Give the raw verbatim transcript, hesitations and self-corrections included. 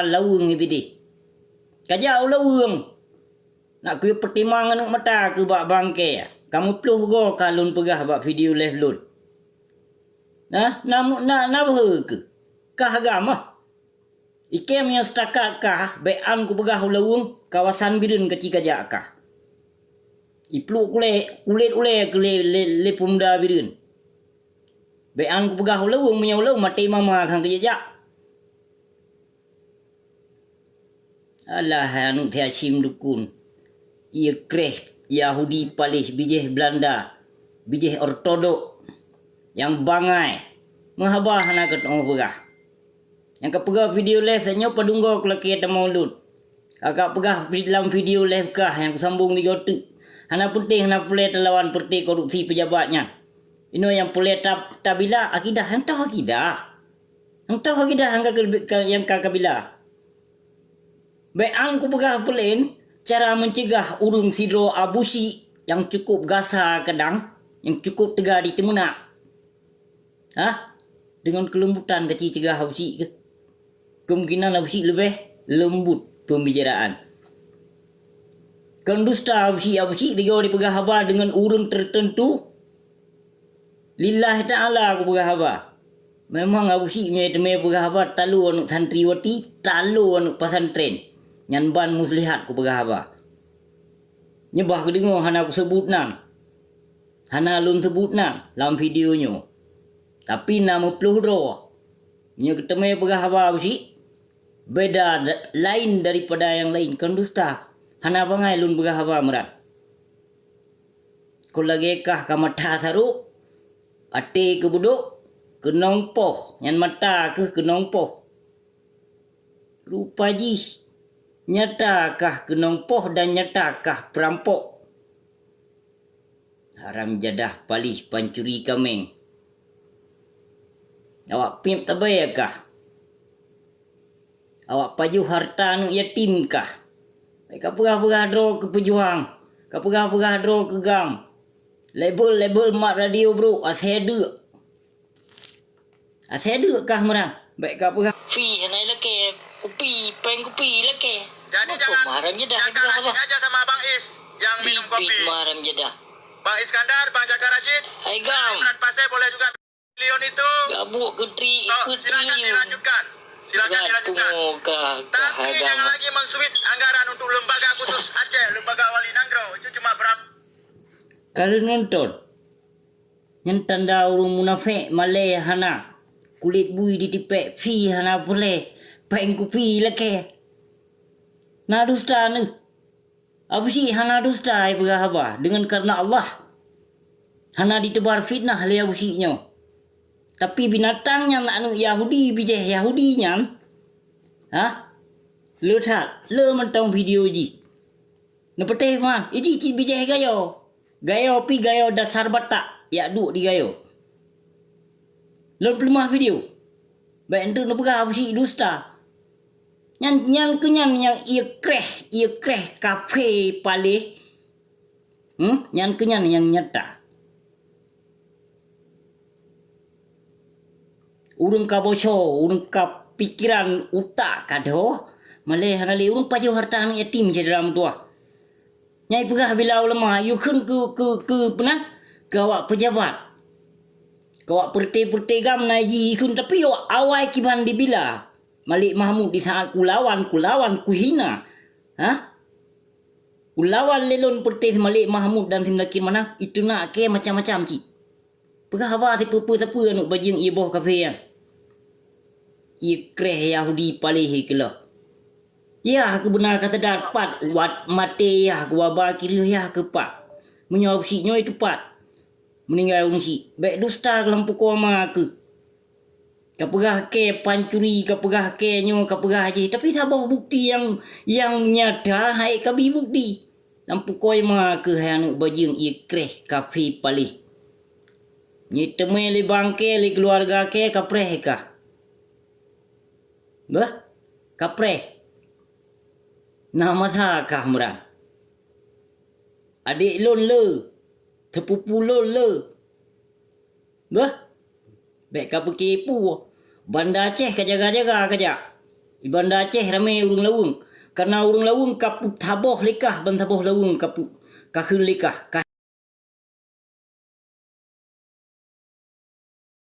laweueng sideh. Kajak u laweueng. Nak kuyue peutimang aneuëk mata keu bak bangke. Kameuploh goe ka lôn peugah bak video live lôn. Nah, na, na, na beuhe keuh. Kah agam ah. Ikém nyang seutakat kah, bék an kupeugah u laweueng, kawasan Bireuen kaci kajak kah. Ipluek kulét, kulét ulée keu lé, lé, lé peumuda Bireuen. Bék an kupeugah u laweueng, meunyoe u laweueng maté mama khan keujak-jak. Alah, hai aneuëk Hashim dukun. Ié kreh Yahudi paléh bijéh Beulanda, bijéh Ortodok, nyang bangai. Meuhaba hana keuteungoh peugah. Nyang ka peugah video live tanyoe padum goe kulakée tamong lôn. Ka, ka peugah pi-, lam video live kah nyang kusambong sigoe teuk. Hana peunteng, hana peureulée talawan peureuté korupsi peujabat nyan. Inoe nyang peureulée ta-, tabila akidah, nyang toh akidah. Nyang toh akidah nyang ka, ka, nyang ka kabila. Bék an kupeugah peulén cara meuncegah ureuëng sidroe Abusyik nyang cukup gasa keudang, nyang cukup teuga diteumeunak. Hah? Deungon keuleumbutan kaci cegah Abusyik keuh. Kemungkinan Abusyik leubeh leumbut peubicaraan. Kon dusta Abusyik, Abusyik tigoe dipeugah haba deungon ureuëng teuteuntu. Lillahi ta'ala kupeugah haba. Memang Abusyik meunyoe teumé peugah haba, talo aneuëk santriwati, talo aneuëk pesantren. Nyan ban muslihat kupeugah haba. Nyoe bah keudeungoe hana kuseubut nan. Hana lôn seubut nan lam video nyoe. Tapi na meuploh droe. Meunyoe keuteumé peugah haba Abusyik, beda da-, laén daripada nyang laén, kon dusta. Hana bangai lôn peugah haba meuran. Kon lagée kah ka mata sarok, até keubeudôk, keunong poh, nyan mata keuh keunong poh. Rupa jih nyata kah keunong poh dan nyata kah peurampok. Haram jadah paléh pancuri kaméng. Awak piep tabée kah? Awak pajoh hareuta aneuëk yatim kah? Ka peugah-peugah droe keu peujuang, ka peugah-peugah droe keu gam. Label-label mat radio brok, asée deuk. Asée deuk kah meuran, bék ka peugah. Fi hana ilakée, kupi, péng kupi ilakée. Jadi jangan, jangan kasih aja sama Bang Is yang minum kopi. Bang Iskandar, Bang Jaga Rashid, Imran Pasé boleh juga. Triliun itu. Gabuk keu tri-, oh, keu silakan triliun. Dilanjutkan. Silakan dilanjutkan. Tapi jangan lagi mensuit anggaran untuk lembaga khusus Aceh, lembaga wali nanggroe. Itu cuma berapa? Kalau nonton. Nyan tanda ureuëng munafék, malée hana, kulét bui ditipék, fi hana peureulée, péng kupi lakée. Na dusta neuh. Abusyik hana dusta, hai peugah haba, deungon kareuna Allah. Hana diteubar fitnah lé Abusyik nyoe. Tapi binatang nyan aneuëk Yahudi, bijéh Yahudi nyan, hah? Le that, le mantong video jih. Neupatéh man, iji cit bijéh gayo. Gayo pi gayo dasar Batak, yak duek di gayo. Lôn peuleumah video. Bék enteuk neupeugah Abusyik dusta. Nyan, nyan keuh nyan nyang ié kreh, ié kreh kafé paléh. Hmm? Nyan keuh nyan nyang nyata. Ureuëng ka boco, ureuëng ka pikeran utak ka dhoh, malée hana lé ureuëng pajoh hareuta aneuëk yatim syedara meutuwah. Nyang ipeugah bila ulama, yue kheun keu, keu, keu peunan, keu awak peujabat. Keu awak peureute-peureute gam na jih yue kheun, tapi awak awai kiban dibila. Malik Mahmud di saat kulawan, kulawan, kuhina. Hah? Kulawan lé lôn peureute Malik Mahmud dan Simlakir Manaf, iteunak kée macam-macam cit. Peugah haba sipeue-peue sapeue aneuëk bajeueng ié boh kafé nyan. Ié kreh Yahudi paléh keulôh. Yah keuh beuna ka seudar pat wat maté yah keuh waba kireueh yah keuh pat. Meunyoe Abusyik nyoe teupat. Meuninggai Abusyik. Bék dusta keu lam pukoe ma keuh. Kapeugah kée pancuri, kapeugah kée nyoe, kapeugah jih. Tapi saboh bukti nyang, nyang nyata hai kabi bukti. Lam pukoe ma keuh hai aneuëk bajeueng ié kreh kafé paléh. Nyoe teumé lé bangke lé keuluwarga kée kapreh kah. Beuh, kapreh. Na masa kah meuran. Adék lôn le, teupupu lôn le. Beuh, bék ka peukipu. Banda Aceh ka jaga-jaga kajak. Di Banda Aceh ramé ureuëng laweueng, kareuna ureuëng laweueng ka peusaboh lé kah, ban saboh laweueng ka peu-, ka kheun lé kah, ka